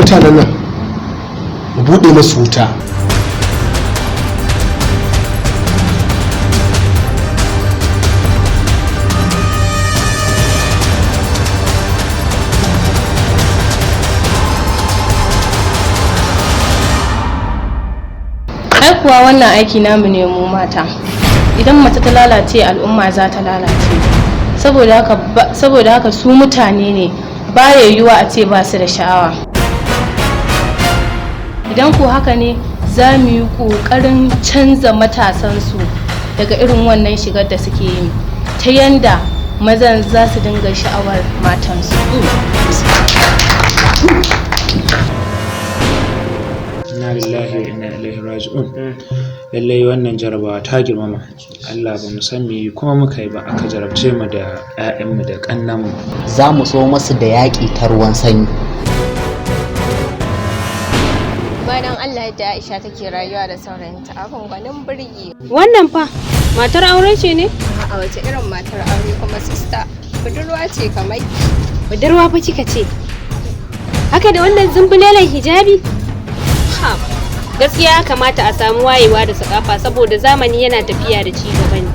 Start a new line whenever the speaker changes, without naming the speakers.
Mutanen nan mu buɗe masu wuta.
Ai kuwa wannan aiki namu ne mu mata. Idan mace ta lalace, al'umma za ta lalace. Saboda haka su mutane ne, baya yiwuwa a ce ba su da sha'awa. Idan ko haka ne, za mu yi ƙoƙarin canza matasansu daga irin wannan shigar da suke yi, ta yanda mazan za su dinga sha'awar matansu.
Inna lillahi wa inna ilaihi raji'un. Lallai wannan jarabawa ta girmama. Allah, ba mu san me kuma muka yi ba aka jarabce mu da 'ya'yanmu da ƙannanmu.
Za mu so masu da yaƙi ta ruwan sanyi.
Bayan Allah yadda Aisha take rayuwa da saurayinta, abin gwanin birge.
Wannan fa matar aure ce ne?
A wace irin matar aure kuma, sista? Budurwa ce kamar ki.
Budurwa fa kika ce. Haka da wannan zumbulelen hijabi? Ha. Gaskiya ya kamata a samu wayewa da sakafa, saboda zamani yana tafiya da ci gaba ne.